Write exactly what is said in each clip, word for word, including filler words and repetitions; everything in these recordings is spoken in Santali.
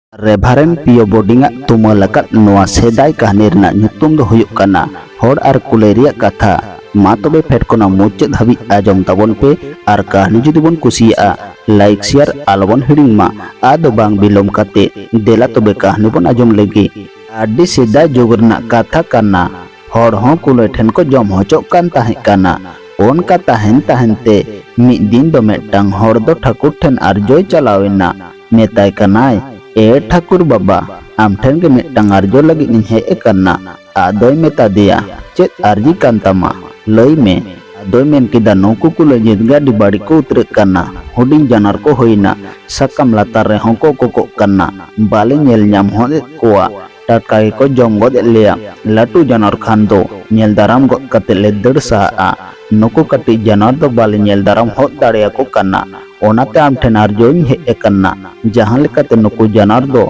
ᱨᱮᱵᱷᱟᱨᱮᱱᱰ ᱯᱤᱭᱳ ᱵᱳᱰᱤᱝ ᱟᱜ ᱛᱩᱢᱟᱹᱞ ᱟᱠᱟᱫ ᱱᱚᱣᱟ ᱥᱮᱫᱟᱭ ᱠᱟᱹᱦᱱᱤ ᱨᱮᱱᱟᱜ ᱧᱩᱛᱩᱢ ᱫᱚ ᱦᱩᱭᱩᱜ ᱠᱟᱱᱟ ᱦᱚᱲ ᱟᱨ ᱠᱩᱞᱟᱹᱭ ᱨᱮᱭᱟᱜ ᱠᱟᱛᱷᱟ᱾ ᱢᱟ ᱛᱚᱵᱮ ᱯᱷᱮᱰ ᱠᱷᱚᱱᱟᱜ ᱢᱩᱪᱟᱹᱫ ᱦᱟᱹᱵᱤᱡ ᱟᱸᱡᱚᱢ ᱛᱟᱵᱚᱱ ᱯᱮ ᱟᱨ ᱠᱟᱹᱦᱱᱤ ᱡᱩᱫᱤ ᱵᱚᱱ ᱠᱩᱥᱤᱭᱟᱜᱼᱟ, ᱞᱟᱭᱤᱠ ᱥᱮᱭᱟᱨ ᱟᱞᱚᱵᱚᱱ ᱦᱤᱲᱤᱧ ᱢᱟ᱾ ᱟᱫᱚ ᱵᱟᱝ ᱵᱤᱞᱚᱢ ᱠᱟᱛᱮ ᱫᱮᱞᱟ ᱛᱚᱵᱮ ᱠᱟᱹᱦᱱᱤ ᱵᱚᱱ ᱟᱸᱡᱚᱢ ᱞᱮᱜᱮ᱾ ᱟᱹᱰᱤ ᱥᱮᱫᱟᱭ ᱡᱩᱜᱽ ᱨᱮᱱᱟᱜ ᱠᱟᱛᱷᱟ ᱠᱟᱱᱟ᱾ ᱦᱚᱲ ᱦᱚᱸ ᱠᱩᱞᱟᱹᱭ ᱴᱷᱮᱱ ᱠᱚ ᱡᱚᱢ ᱦᱚᱪᱚᱜ ᱠᱟᱱ ᱛᱟᱦᱮᱸ ᱠᱟᱱᱟ᱾ ᱚᱱᱠᱟ ᱛᱟᱦᱮᱱ ᱛᱟᱦᱮᱱ ᱛᱮ ᱢᱤᱫ ᱫᱤᱱ ᱫᱚ ᱢᱤᱫᱴᱟᱝ ᱦᱚᱲ ᱫᱚ ᱴᱷᱟᱹᱠᱩᱨ ᱴᱷᱮᱱ ᱟᱨᱡᱚᱭ ᱪᱟᱞᱟᱣ ᱮᱱᱟ᱾ ᱢᱮᱛᱟᱭ ᱠᱟᱱᱟᱭ, "ᱮ ᱴᱷᱟᱹᱠᱩᱨ ᱵᱟᱵᱟ, ᱟᱢ ᱴᱷᱮᱱ ᱜᱮ ᱢᱤᱫᱴᱟᱝ ᱟᱨᱡᱚ ᱞᱟᱹᱜᱤᱫ ᱤᱧ ᱦᱮᱡ ᱟᱠᱟᱱᱟ᱾" ᱟᱫᱚᱭ ᱢᱮᱛᱟ ᱫᱮᱭᱟ, "ᱪᱮᱫ ᱟᱨᱡᱤ ᱠᱟᱱ ᱛᱟᱢᱟ? ᱞᱟᱹᱭ ᱢᱮ᱾" ᱟᱫᱚᱭ ᱢᱮᱱ ᱠᱮᱫᱟ, "ᱱᱩᱠᱩ ᱠᱩᱞᱟᱹᱭ ᱡᱟᱹᱛ ᱜᱮ ᱟᱹᱰᱤ ᱵᱟᱹᱲᱤᱡ ᱠᱚ ᱩᱛᱨᱟᱹᱜ ᱠᱟᱱᱟ᱾ ᱦᱩᱰᱤᱧ ᱡᱟᱱᱣᱟᱨ ᱠᱚ ᱦᱩᱭᱱᱟ, ᱥᱟᱠᱟᱢ ᱞᱟᱛᱟᱨ ᱨᱮᱦᱚᱸ ᱠᱚ ᱠᱚᱠᱚᱜ ᱠᱟᱱᱟ᱾ ᱵᱟᱞᱮ ᱧᱮᱞ ᱧᱟᱢ ᱦᱚᱫ ᱮᱫ ᱠᱚᱣᱟ᱾ ᱴᱟᱴᱠᱟ ᱜᱮᱠᱚ ᱡᱚᱢ ᱜᱚᱫ ᱮᱫ ᱞᱮᱭᱟ᱾ ᱞᱟᱹᱴᱩ ᱡᱟᱱᱣᱟᱨ ᱠᱷᱟᱱ ᱫᱚ ᱧᱮᱞ ᱫᱟᱨᱟᱢ ᱜᱚᱫ ᱠᱟᱛᱮ ᱞᱮ ᱫᱟᱹᱲ ᱥᱟᱦᱟᱜᱼᱟ᱾ ᱱᱩᱠᱩ ᱠᱟᱹᱴᱤᱡ ᱡᱟᱱᱣᱟᱨ ᱫᱚ ᱵᱟᱞᱮ ᱧᱮᱞ ᱫᱟᱨᱟᱢ ᱦᱚᱫ ᱫᱟᱲᱮᱭᱟᱠᱚ ᱠᱟᱱᱟ᱾ ᱚᱱᱟᱛᱮ ᱟᱢ ᱴᱷᱮᱱ ᱟᱨᱡᱚᱧ ᱦᱮᱡ ᱟᱠᱟᱱᱟ᱾ ᱡᱟᱦᱟᱸ ᱞᱮᱠᱟᱛᱮ ᱱᱩᱠᱩ ᱡᱟᱱᱣᱟᱨ ᱫᱚ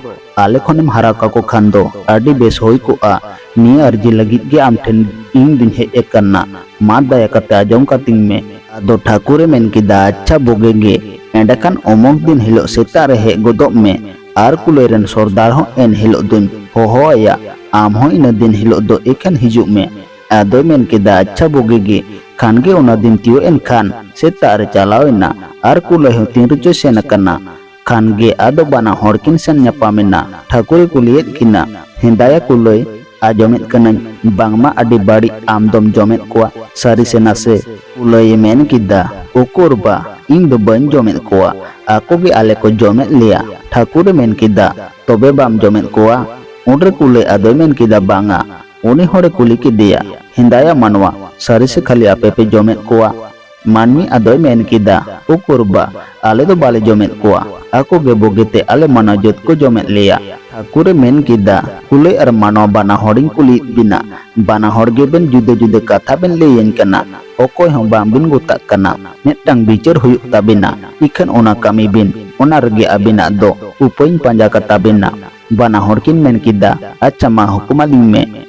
ᱟᱞᱮ ᱠᱷᱚᱱᱮᱢ ᱦᱟᱨᱟ ᱠᱟᱠᱚ ᱠᱷᱟᱱ ᱫᱚ ᱟᱹᱰᱤ ᱵᱮᱥ ᱦᱩᱭ ᱠᱚᱜᱼᱟ᱾ ᱱᱤᱭᱟᱹ ᱟᱨᱡᱤ ᱞᱟᱹᱜᱤᱫ ᱜᱮ ᱟᱢ ᱴᱷᱮᱱ ᱤᱧ ᱫᱩᱧ ᱦᱮᱡ ᱟᱠᱟᱱᱟ᱾ ᱢᱟ ᱫᱟᱭᱟ ᱠᱟᱛᱮ ᱟᱸᱡᱚᱢ ᱠᱟᱹᱛᱤᱧ ᱢᱮ᱾" ᱟᱫᱚ ᱴᱷᱟᱹᱠᱩᱨᱮ ᱢᱮᱱ ᱠᱮᱫᱟ, "ᱟᱪᱪᱷᱟ ᱵᱩᱜᱤ ᱜᱮ, ᱮᱸᱰᱮᱠᱷᱟᱱ ᱚᱢᱩᱠ ᱫᱤᱱ ᱦᱤᱞᱳᱜ ᱥᱮᱛᱟᱜ ᱨᱮ ᱦᱮᱡ ᱜᱚᱫᱚᱜ ᱢᱮ᱾ ᱟᱨ ᱠᱩᱞᱟᱹᱭ ᱨᱮᱱ ᱥᱚᱨᱫᱟᱨ ᱦᱚᱸ ᱮᱱ ᱦᱤᱞᱳᱜ ᱫᱩᱧ ᱦᱚᱦᱚ ᱟᱭᱟ᱾ ᱟᱢ ᱦᱚᱸ ᱤᱱᱟᱹ ᱫᱤᱱ ᱦᱤᱞᱳᱜ ᱫᱚ ᱮᱠᱷᱮᱱ ᱦᱤᱡᱩᱜ ᱢᱮ᱾" ᱟᱫᱚᱭ ᱢᱮᱱ ᱠᱮᱫᱟ, "ᱟᱪᱪᱷᱟ ᱵᱩᱜᱤ ᱜᱮ᱾" ᱠᱷᱟᱱ ᱜᱮ ᱚᱱᱟ ᱫᱤᱱ ᱛᱤᱭᱳᱜ ᱮᱱ ᱠᱷᱟᱱ ᱥᱮᱛᱟᱜ ᱨᱮ ᱪᱟᱞᱟᱣ ᱮᱱᱟ᱾ ᱟᱨ ᱠᱩᱞᱟᱹᱭ ᱦᱚᱸ ᱛᱤᱱ ᱨᱮᱪᱚᱭ ᱥᱮᱱ ᱟᱠᱟᱱᱟ᱾ ᱠᱷᱟᱱ ᱜᱮ ᱟᱫᱚ ᱵᱟᱱᱟ ᱦᱚᱲ ᱠᱤᱱ ᱥᱮᱱ ᱧᱟᱯᱟᱢ ᱮᱱᱟ᱾ ᱴᱷᱟᱹᱠᱩᱨᱮ ᱠᱩᱞᱤᱭᱮᱫ ᱠᱤᱱᱟ, "ᱦᱮᱸᱫᱟᱭᱟ ᱠᱩᱞᱟᱹᱭ, ᱟᱸᱡᱚᱢᱮᱫ ᱠᱟᱹᱱᱟᱹᱧ ᱵᱟᱝᱢᱟ ᱟᱹᱰᱤ ᱵᱟᱹᱲᱤᱡ ᱟᱢ ᱫᱚᱢ ᱡᱚᱢᱮᱫ ᱠᱚᱣᱟ, ᱥᱟᱹᱨᱤ ᱥᱮ ᱱᱟᱥᱮ?" ᱠᱩᱞᱟᱹᱭᱮ ᱢᱮᱱ ᱠᱮᱫᱟ, "ᱩᱠᱩᱨ ᱵᱟ, ᱤᱧ ᱫᱚ ᱵᱟᱹᱧ ᱡᱚᱢᱮᱫ ᱠᱚᱣᱟ, ᱟᱠᱚ ᱜᱮ ᱟᱞᱮ ᱠᱚ ᱡᱚᱢᱮᱫ ᱞᱮᱭᱟ᱾" ᱴᱷᱟᱹᱠᱩᱨᱮ ᱢᱮᱱ ᱠᱮᱫᱟ, "ᱛᱚᱵᱮ ᱵᱟᱢ ᱡᱚᱢᱮᱫ ᱠᱚᱣᱟ?" ᱩᱱᱨᱮ ᱠᱩᱞᱟᱹᱭ ᱟᱫᱚᱭ ᱢᱮᱱ ᱠᱮᱫᱟ, "ᱵᱟᱝᱟ᱾" ᱩᱱᱤ ᱦᱚᱲᱮ ᱠᱩᱞᱤ ᱠᱮᱫᱮᱭᱟ, "ᱦᱮᱸᱫᱟᱭᱟ ᱢᱟᱱᱣᱟ, ᱥᱟᱹᱨᱤ ᱥᱮ ᱠᱷᱟᱹᱞᱤ ᱟᱯᱮ ᱯᱮ ᱡᱚᱢᱮᱫ ᱠᱚᱣᱟ?" ᱢᱟᱹᱱᱢᱤ ᱟᱫᱚᱭ ᱢᱮᱱ ᱠᱮᱫᱟ, "ᱩᱠᱩᱨ ᱵᱟ, ᱟᱞᱮ ᱫᱚ ᱵᱟᱞᱮ ᱡᱚᱢᱮᱫ ᱠᱚᱣᱟ, ᱟᱠᱚ ᱜᱮ ᱵᱩᱜᱤᱛᱮ ᱟᱞᱮ ᱢᱟᱱᱣᱟ ᱡᱟᱹᱛ ᱠᱚ ᱡᱚᱢᱮᱫ ᱞᱮᱭᱟ᱾" ᱴᱷᱟᱹᱠᱩᱨᱮ ᱢᱮᱱ ᱠᱮᱫᱟ, "ᱠᱩᱞᱟᱹᱭ ᱟᱨ ᱢᱟᱱᱣᱟ ᱵᱟᱱᱟ ᱦᱚᱲᱤᱧ ᱠᱩᱞᱤᱭᱮᱫ ᱵᱤᱱᱟ, ᱵᱟᱱᱟ ᱦᱚᱲ ᱜᱮᱵᱮᱱ ᱡᱩᱫᱟᱹ ᱡᱩᱫᱟᱹ ᱠᱟᱛᱷᱟ ᱵᱮᱱ ᱞᱟᱹᱭᱟᱹᱧ ᱠᱟᱱᱟ, ᱚᱠᱚᱭ ᱦᱚᱸ ᱵᱟᱝᱵᱤᱱ ᱜᱚᱛᱟᱜ ᱠᱟᱱᱟ, ᱢᱤᱫᱴᱟᱝ ᱵᱤᱪᱟᱹᱨ ᱦᱩᱭᱩᱜ ᱛᱟᱵᱤᱱᱟ, ᱤᱠᱷᱟᱹᱱ ᱚᱱᱟ ᱠᱟᱹᱢᱤ ᱵᱤᱱ, ᱚᱱᱟ ᱨᱮᱜᱮ ᱟᱹᱵᱤᱱᱟᱜ ᱫᱚ ᱩᱯᱟᱹᱭᱤᱧ ᱯᱟᱸᱡᱟ ᱠᱟᱛᱟᱵᱤᱱᱟ᱾" ᱵᱟᱱᱟ ᱦᱚᱲ ᱠᱤᱱ ᱢᱮᱱ ᱠᱮᱫᱟ, "ᱟᱪᱪᱷᱟ ᱢᱟ ᱦᱩᱠᱩᱢ ᱟᱹᱞᱤᱧ ᱢᱮ᱾"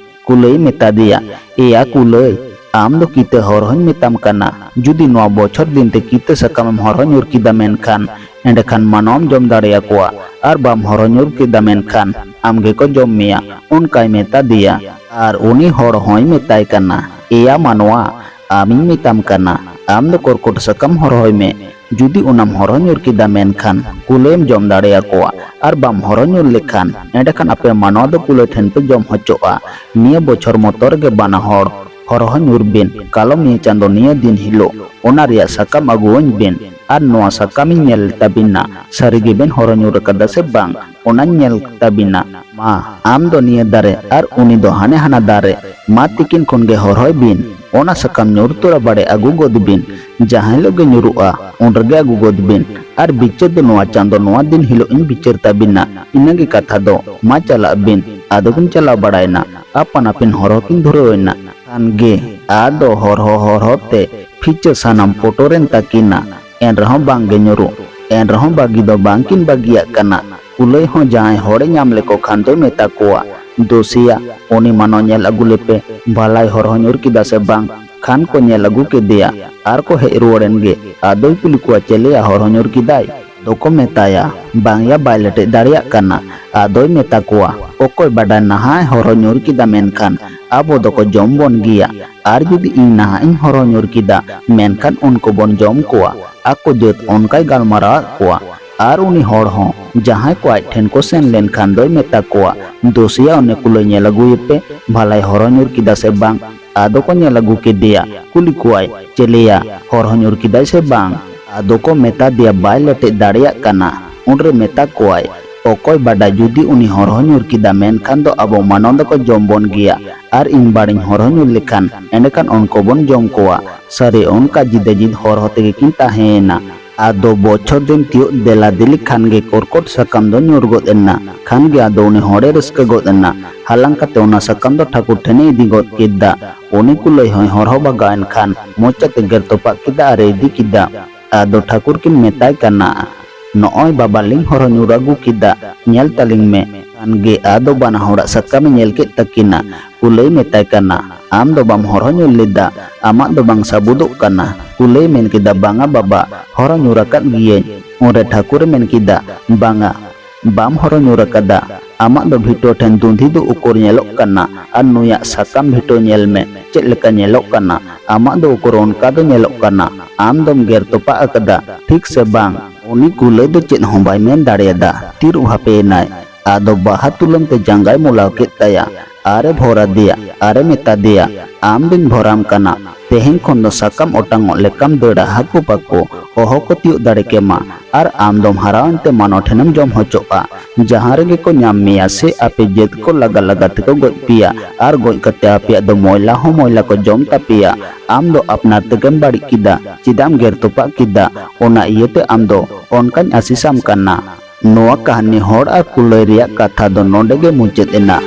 ᱠᱩᱞᱟᱹᱭ ᱢᱮᱛᱟ ᱫᱮᱭᱟ, "ᱮᱭᱟ ᱠᱩᱞᱟᱹᱭ, ᱟᱢ ᱫᱚ ᱠᱤᱛᱟᱹ ᱦᱚᱨᱦᱚᱧ ᱢᱮᱛᱟᱢ ᱠᱟᱱᱟ, ᱡᱩᱫᱤ ᱱᱚᱣᱟ ᱵᱚᱪᱷᱚᱨ ᱫᱤᱱ ᱛᱮ ᱠᱤᱛᱟᱹ ᱥᱟᱠᱟᱢᱮᱢ ᱦᱚᱨᱦᱚ ᱧᱩᱨ ᱠᱮᱫᱟ ᱢᱮᱱᱠᱷᱟᱱ, ᱮᱸᱰᱮᱠᱷᱟᱱ ᱢᱟᱱᱣᱟᱢ ᱡᱚᱢ ᱫᱟᱲᱮᱭᱟᱠᱚᱣᱟ, ᱟᱨ ᱵᱟᱢ ᱦᱚᱨᱦᱚ ᱧᱩᱨ ᱠᱮᱫᱟ ᱢᱮᱱᱠᱷᱟᱱ ᱟᱢ ᱜᱮᱠᱚ ᱡᱚᱢ ᱢᱮᱭᱟ, ᱚᱱᱠᱟᱭ ᱢᱮᱛᱟ ᱫᱮᱭᱟ᱾ ᱟᱨ ᱩᱱᱤ ᱦᱚᱲ ᱦᱚᱸᱭ ᱢᱮᱛᱟᱭ ᱠᱟᱱᱟ, ᱮᱭᱟ ᱢᱟᱱᱣᱟ, ᱟᱢᱤᱧ ᱢᱮᱛᱟᱢ ᱠᱟᱱᱟ, ᱟᱢ ᱫᱚ ᱠᱚᱨᱠᱚᱴ ᱥᱟᱠᱟᱢ ᱦᱚᱨᱦᱚᱭ ᱢᱮ, ᱡᱩᱫᱤ ᱚᱱᱟᱢ ᱦᱚᱨᱦᱚ ᱧᱩᱨ ᱠᱮᱫᱟ ᱢᱮᱱᱠᱷᱟᱱ ᱠᱩᱞᱟᱹᱭᱮᱢ ᱡᱚᱢ ᱫᱟᱲᱮᱭᱟᱠᱚᱣᱟ, ᱟᱨ ᱵᱟᱢ ᱦᱚᱨᱦᱚ ᱧᱩᱨ ᱞᱮᱠᱷᱟᱱ ᱮᱸᱰᱮᱠᱷᱟᱱ ᱟᱯᱮ ᱢᱟᱱᱣᱟ ᱫᱚ ᱠᱩᱞᱟᱹᱭ ᱴᱷᱮᱱ ᱯᱮ ᱡᱚᱢ ᱦᱚᱪᱚᱜᱼᱟ᱾ ᱱᱤᱭᱟᱹ ᱵᱚᱪᱷᱚᱨ ᱢᱚᱛᱚ ᱨᱮᱜᱮ ᱵᱟᱱᱟ ᱦᱚᱲ ᱦᱚᱨᱦᱚ ᱧᱩᱨ ᱵᱤᱱ, ᱠᱟᱞᱚᱢ ᱱᱤᱭᱟᱹ ᱪᱟᱸᱫᱚ ᱱᱤᱭᱟᱹ ᱫᱤᱱ ᱦᱤᱞᱳᱜ ᱚᱱᱟ ᱨᱮᱭᱟᱜ ᱥᱟᱠᱟᱢ ᱟᱹᱜᱩᱣᱟᱹᱧ ᱵᱤᱱ, ᱟᱨ ᱱᱚᱣᱟ ᱥᱟᱠᱟᱢᱤᱧ ᱧᱮᱞ ᱛᱟᱵᱤᱱᱟ, ᱥᱟᱹᱨᱤ ᱜᱮᱵᱤᱱ ᱦᱚᱨᱦᱚ ᱧᱩᱨ ᱟᱠᱟᱫᱟ ᱥᱮ ᱵᱟᱝ, ᱚᱱᱟᱧ ᱧᱮᱞ ᱛᱟᱵᱤᱱᱟ᱾ ᱢᱟ, ᱟᱢ ᱫᱚ ᱱᱤᱭᱟᱹ ᱫᱟᱨᱮ ᱟᱨ ᱩᱱᱤ ᱫᱚ ᱦᱟᱱᱮ ᱦᱟᱱᱟ ᱫᱟᱨᱮ, ᱢᱟ ᱛᱤᱠᱤᱱ ᱠᱷᱚᱱ ᱜᱮ ᱦᱚᱨᱦᱚᱭ ᱵᱤᱱ, ᱚᱱᱟ ᱥᱟᱠᱟᱢ ᱧᱩᱨ ᱛᱚᱨᱟ ᱵᱟᱲᱮ ᱟᱹᱜᱩ ᱜᱚᱫ ᱵᱤᱱ, ᱡᱟᱦᱟᱸ ᱦᱤᱞᱳᱜ ᱜᱮ ᱧᱩᱨᱩᱜᱼᱟ ᱩᱱ ᱨᱮᱜᱮ ᱟᱹᱜᱩ ᱜᱚᱫ ᱵᱤᱱ, ᱟᱨ ᱵᱤᱪᱟᱹᱨ ᱫᱚ ᱱᱚᱣᱟ ᱪᱟᱸᱫᱚ ᱱᱚᱣᱟ ᱫᱤᱱ ᱦᱤᱞᱳᱜ ᱤᱧ ᱵᱤᱪᱟᱹᱨ ᱛᱟᱵᱤᱱᱟ, ᱤᱱᱟᱹᱜᱮ ᱠᱟᱛᱷᱟ ᱫᱚ, ᱢᱟ ᱪᱟᱞᱟᱜ ᱵᱤᱱ᱾ ᱟᱫᱚ ᱠᱤᱱ ᱪᱟᱞᱟᱣ ᱵᱟᱲᱟᱭᱮᱱᱟ, ᱟᱯᱟᱱ ᱟᱹᱯᱤᱱ ᱦᱚᱨᱦᱚ ᱠᱤᱱ ᱫᱷᱩᱨᱟᱹᱣ ᱮᱱᱟ᱾ ᱠᱷᱟᱱ ᱜᱮ ᱟᱫᱚ ᱦᱚᱨᱦᱚ ᱦᱚᱨᱦᱚ ᱛᱮ ᱯᱷᱤᱪᱟᱹ ᱥᱟᱱᱟᱢ ᱯᱚᱴᱚᱨᱮᱱ ᱛᱟᱹᱠᱤᱱᱟ᱾ ᱮᱱ ᱨᱮᱦᱚᱸ ᱵᱟᱝ ᱜᱮ ᱧᱩᱨᱩᱜ, ᱮᱱ ᱨᱮᱦᱚᱸ ᱵᱟᱹᱜᱤ ᱫᱚ ᱵᱟᱝ ᱠᱤᱱ ᱵᱟᱹᱜᱤᱭᱟᱜ ᱠᱟᱱᱟ᱾ ᱠᱩᱞᱟᱹᱭ ᱦᱚᱸ ᱡᱟᱦᱟᱸᱭ ᱦᱚᱲᱮ ᱧᱟᱢ ᱞᱮᱠᱚ ᱠᱷᱟᱱ ᱫᱚᱭ ᱢᱮᱛᱟ ᱠᱚᱣᱟ, ᱫᱳᱥᱮᱭᱟ, ᱩᱱᱤ ᱢᱟᱱᱚ ᱧᱮᱞ ᱟᱹᱜᱩ ᱞᱮᱯᱮ, ᱵᱷᱟᱞᱟᱭ ᱦᱚᱨᱦᱚ ᱧᱩᱨ ᱠᱮᱫᱟ ᱥᱮ ᱵᱟᱝ? ᱠᱷᱟᱱ ᱠᱚ ᱧᱮᱞ ᱟᱹᱜᱩ ᱠᱮᱫᱮᱭᱟ ᱟᱨ ᱠᱚ ᱦᱮᱡ ᱨᱩᱣᱟᱹᱲᱮᱱ ᱜᱮ᱾ ᱟᱫᱚᱭ ᱠᱩᱞᱤ ᱠᱚᱣᱟ, ᱪᱮᱞᱮᱭᱟ ᱦᱚᱨᱦᱚ ᱧᱩᱨ ᱠᱮᱫᱟᱭ? ᱫᱚᱠᱚ ᱢᱮᱛᱟᱭᱟ, ᱵᱟᱝᱭᱟ, ᱵᱟᱭ ᱞᱮᱴᱮᱡ ᱫᱟᱲᱮᱭᱟᱜ ᱠᱟᱱᱟ᱾ ᱟᱫᱚᱭ ᱢᱮᱛᱟ ᱠᱚᱣᱟ, ᱚᱠᱚᱭ ᱵᱟᱰᱟᱭ ᱱᱟᱦᱟᱜ ᱦᱚᱨᱦᱚ ᱧᱩᱨ ᱠᱮᱫᱟ ᱢᱮᱱᱠᱷᱟᱱ ᱟᱵᱚ ᱫᱚᱠᱚ ᱡᱚᱢ ᱵᱚᱱ ᱜᱮᱭᱟ, ᱟᱨ ᱡᱩᱫᱤ ᱤᱧ ᱱᱟᱦᱟᱜ ᱤᱧ ᱦᱚᱨᱦᱚ ᱧᱩᱨ ᱠᱮᱫᱟ ᱢᱮᱱᱠᱷᱟᱱ ᱩᱱᱠᱩ ᱵᱚᱱ ᱡᱚᱢ ᱠᱚᱣᱟ᱾ ᱟᱠᱚ ᱡᱟᱹᱛ ᱚᱱᱠᱟᱭ ᱜᱟᱞᱢᱟᱨᱟᱣᱟᱫ ᱠᱚᱣᱟ᱾ ᱟᱨ ᱩᱱᱤ ᱦᱚᱲ ᱦᱚᱸ ᱡᱟᱦᱟᱸᱭ ᱠᱚ ᱟᱡ ᱴᱷᱮᱱ ᱠᱚ ᱥᱮᱱ ᱞᱮᱱᱠᱷᱟᱱ ᱫᱚᱭ ᱢᱮᱛᱟ ᱠᱚᱣᱟ, ᱫᱳᱥᱮᱭᱟ, ᱩᱱᱤ ᱠᱩᱞᱟᱹᱭ ᱧᱮᱞ ᱟᱹᱜᱩᱭᱮᱯᱮ, ᱵᱷᱟᱞᱟᱭ ᱦᱚᱨᱦᱚ ᱧᱩᱨ ᱠᱮᱫᱟ ᱥᱮ ᱵᱟᱝ? ᱟᱫᱚ ᱠᱚ ᱧᱮᱞ ᱟᱹᱜᱩ ᱠᱮᱫᱮᱭᱟ᱾ ᱠᱩᱞᱤ ᱠᱚᱣᱟᱭ, ᱪᱮᱞᱮᱭᱟ, ᱦᱚᱨᱦᱚ ᱧᱩᱨ ᱠᱮᱫᱟᱭ ᱥᱮ ᱵᱟᱝ? ᱟᱫᱚ ᱠᱚ ᱢᱮᱛᱟ ᱫᱮᱭᱟ, ᱵᱟᱭ ᱞᱮᱴᱮᱡ ᱫᱟᱲᱮᱭᱟᱜ ᱠᱟᱱᱟ᱾ ᱩᱱᱨᱮ ᱢᱮᱛᱟ ᱠᱚᱣᱟᱭ, ᱚᱠᱚᱭ ᱵᱟᱰᱟᱭ, ᱡᱩᱫᱤ ᱩᱱᱤ ᱦᱚᱨᱦᱚ ᱧᱩᱨ ᱠᱮᱫᱟ ᱢᱮᱱᱠᱷᱟᱱ ᱫᱚ ᱟᱵᱚ ᱢᱟᱱᱚ ᱫᱚᱠᱚ ᱡᱚᱢ ᱵᱚᱱ ᱜᱮᱭᱟ, ᱟᱨ ᱤᱧ ᱵᱟᱲᱤᱧ ᱦᱚᱨᱦᱚ ᱧᱩᱨ ᱞᱮᱠᱷᱟᱱ ᱮᱸᱰᱮᱠᱷᱟᱱ ᱩᱱᱠᱩ ᱵᱚᱱ ᱡᱚᱢ ᱠᱚᱣᱟ᱾ ᱥᱟᱹᱨᱤ ᱚᱱᱠᱟ ᱡᱤᱫᱟᱹ ᱡᱤᱫ ᱦᱚᱨᱦᱚ ᱛᱮᱜᱮ ᱠᱤᱱ ᱛᱟᱦᱮᱸᱭᱮᱱᱟ᱾ ᱟᱫᱚ ᱵᱚᱪᱷᱚᱨ ᱫᱤᱱ ᱛᱤᱭᱳᱜ ᱫᱮᱞᱟ ᱫᱮᱞᱤ ᱠᱷᱟᱱ ᱜᱮ ᱠᱚᱨᱠᱚᱴ ᱥᱟᱠᱟᱢ ᱫᱚ ᱧᱩᱨ ᱜᱚᱫ ᱮᱱᱟ᱾ ᱠᱷᱟᱱ ᱜᱮ ᱟᱫᱚ ᱩᱱᱤ ᱦᱚᱲᱮ ᱨᱟᱹᱥᱠᱟᱹ ᱜᱚᱫ ᱮᱱᱟ᱾ ᱦᱟᱞᱟᱝ ᱠᱟᱛᱮ ᱚᱱᱟ ᱥᱟᱠᱟᱢ ᱫᱚ ᱴᱷᱟᱹᱠᱩᱨ ᱴᱷᱮᱱᱮ ᱤᱫᱤ ᱜᱚᱫ ᱠᱮᱫᱟ᱾ ᱩᱱᱤ ᱠᱩᱞᱟᱹᱭ ᱦᱚᱸᱭ ᱦᱚᱨᱦᱚ ᱵᱟᱜᱟᱣ ᱮᱱ ᱠᱷᱟᱱ ᱢᱚᱪᱟ ᱛᱮ ᱜᱮᱨ ᱛᱚᱯᱟᱜ ᱠᱮᱫᱟ ᱟᱨᱮ ᱤᱫᱤ ᱠᱮᱫᱟ᱾ ᱟᱫᱚ ᱴᱷᱟᱹᱠᱩᱨ ᱠᱤᱱ ᱢᱮᱛᱟᱭ ᱠᱟᱱᱟ, ᱱᱚᱜᱼᱚᱭ ᱵᱟᱵᱟ ᱞᱤᱧ ᱦᱚᱨᱦᱚ ᱧᱩᱨ ᱟᱹᱜᱩ ᱠᱮᱫᱟ, ᱧᱮᱞ ᱛᱟᱞᱤᱧ ᱢᱮ᱾ ᱠᱷᱟᱱ ᱜᱮ ᱟᱫᱚ ᱵᱟᱱᱟ ᱦᱚᱲᱟᱜ ᱥᱟᱠᱟᱢᱮ ᱧᱮᱞ ᱠᱮᱫ ᱛᱟᱹᱠᱤᱱᱟ᱾ ᱠᱩᱞᱟᱹᱭ ᱢᱮᱛᱟᱭ ᱠᱟᱱᱟ, "ᱟᱢ ᱫᱚ ᱵᱟᱢ ᱦᱚᱨᱦᱚ ᱧᱩᱨ ᱞᱮᱫᱟ, ᱟᱢᱟᱜ ᱫᱚ ᱵᱟᱝ ᱥᱟᱹᱵᱩᱫᱚᱜ ᱠᱟᱱᱟ?" ᱠᱩᱞᱟᱹᱭ ᱢᱮᱱ ᱠᱮᱫᱟ, "ᱵᱟᱝᱟ ᱵᱟᱵᱟ, ᱦᱚᱨᱦᱚ ᱧᱩᱨ ᱟᱠᱟᱫ ᱜᱤᱭᱟᱹᱧ᱾" ᱩᱱᱨᱮ ᱴᱷᱟᱹᱠᱩᱨᱮ ᱢᱮᱱ ᱠᱮᱫᱟ, "ᱵᱟᱝᱟ, ᱵᱟᱢ ᱦᱚᱨᱦᱚ ᱧᱩᱨ ᱟᱠᱟᱫᱟ᱾ ᱟᱢᱟᱜ ᱫᱚ ᱵᱷᱤᱴᱟᱹ ᱴᱷᱮᱱ ᱫᱩᱸᱫᱷᱤ ᱫᱚ ᱩᱠᱩᱨ ᱧᱮᱞᱚᱜ ᱠᱟᱱᱟ, ᱟᱨ ᱱᱩᱭᱟᱜ ᱥᱟᱠᱟᱢ ᱵᱷᱤᱴᱟᱹ ᱧᱮᱞ ᱢᱮ, ᱪᱮᱫ ᱞᱮᱠᱟ ᱧᱮᱞᱚᱜ ᱠᱟᱱᱟ? ᱟᱢᱟᱜ ᱫᱚ ᱩᱠᱩᱨ ᱚᱱᱠᱟ ᱫᱚ ᱧᱮᱞᱚᱜ ᱠᱟᱱᱟ, ᱟᱢ ᱫᱚᱢ ᱜᱮᱨ ᱛᱚᱯᱟᱜ ᱟᱠᱟᱫᱟ, ᱴᱷᱤᱠ ᱥᱮ ᱵᱟᱝ?" ᱩᱱᱤ ᱠᱩᱞᱟᱹᱭ ᱫᱚ ᱪᱮᱫ ᱦᱚᱸ ᱵᱟᱭ ᱢᱮᱱ ᱫᱟᱲᱮᱭᱟᱫᱟ, ᱛᱤᱨᱩᱵ ᱦᱟᱯᱮᱭᱮᱱᱟᱭ᱾ ᱟᱫᱚ ᱵᱟᱦᱟ ᱛᱩᱞᱟᱹᱢ ᱛᱮ ᱡᱟᱸᱜᱟᱭ ᱢᱚᱞᱟᱣ ᱠᱮᱫ ᱛᱟᱭᱟ, ᱟᱨᱮ ᱵᱷᱚᱨ ᱟᱫᱮᱭᱟ, ᱟᱨᱮ ᱢᱮᱛᱟ ᱫᱮᱭᱟ, "ᱟᱢ ᱫᱚᱧ ᱵᱷᱚᱨᱟᱢ ᱠᱟᱱᱟ, ᱛᱮᱦᱮᱧ ᱠᱷᱚᱱ ᱫᱚ ᱥᱟᱠᱟᱢ ᱚᱴᱟᱝᱚᱜ ᱞᱮᱠᱟᱢ ᱫᱟᱹᱲᱟ, ᱦᱟᱹᱠᱩ ᱯᱟᱹᱠᱩ ᱚᱦᱚ ᱠᱚ ᱛᱤᱭᱳᱜ ᱫᱟᱲᱮ ᱠᱮᱢᱟ, ᱟᱨ ᱟᱢ ᱫᱚᱢ ᱦᱟᱨᱟᱣᱮᱱ ᱛᱮ ᱢᱟᱱᱚ ᱴᱷᱮᱱᱮᱢ ᱡᱚᱢ ᱦᱚᱪᱚᱜᱼᱟ᱾ ᱡᱟᱦᱟᱸ ᱨᱮᱜᱮ ᱠᱚ ᱧᱟᱢ ᱢᱮᱭᱟ ᱥᱮ ᱟᱯᱮ ᱡᱟᱹᱛ ᱠᱚ ᱞᱟᱜᱟ ᱞᱟᱜᱟ ᱛᱮᱠᱚ ᱜᱚᱡ ᱯᱮᱭᱟ, ᱟᱨ ᱜᱚᱡ ᱠᱟᱛᱮ ᱟᱯᱮᱭᱟᱜ ᱫᱚ ᱢᱚᱭᱞᱟ ᱦᱚᱸ ᱢᱚᱭᱞᱟ ᱠᱚ ᱡᱚᱢ ᱛᱟᱯᱮᱭᱟ᱾ ᱟᱢ ᱫᱚ ᱟᱯᱱᱟᱨ ᱛᱮᱜᱮᱢ ᱵᱟᱹᱲᱤᱡ ᱠᱮᱫᱟ, ᱪᱮᱫᱟᱜ ᱮᱢ ᱜᱮᱨ ᱛᱚᱯᱟᱜ ᱠᱮᱫᱟ? ᱚᱱᱟ ᱤᱭᱟᱹᱛᱮ ᱟᱢ ᱫᱚ ᱚᱱᱠᱟᱧ ᱟᱹᱥᱤᱥᱟᱢ ᱠᱟᱱᱟ᱾" ᱱᱚᱣᱟ ᱠᱟᱹᱦᱱᱤ ᱦᱚᱲ ᱟᱨ ᱠᱩᱞᱟᱹᱭ ᱨᱮᱭᱟᱜ ᱠᱟᱛᱷᱟ ᱫᱚ ᱱᱚᱰᱮ ᱜᱮ ᱢᱩᱪᱟᱹᱫ ᱮᱱᱟ᱾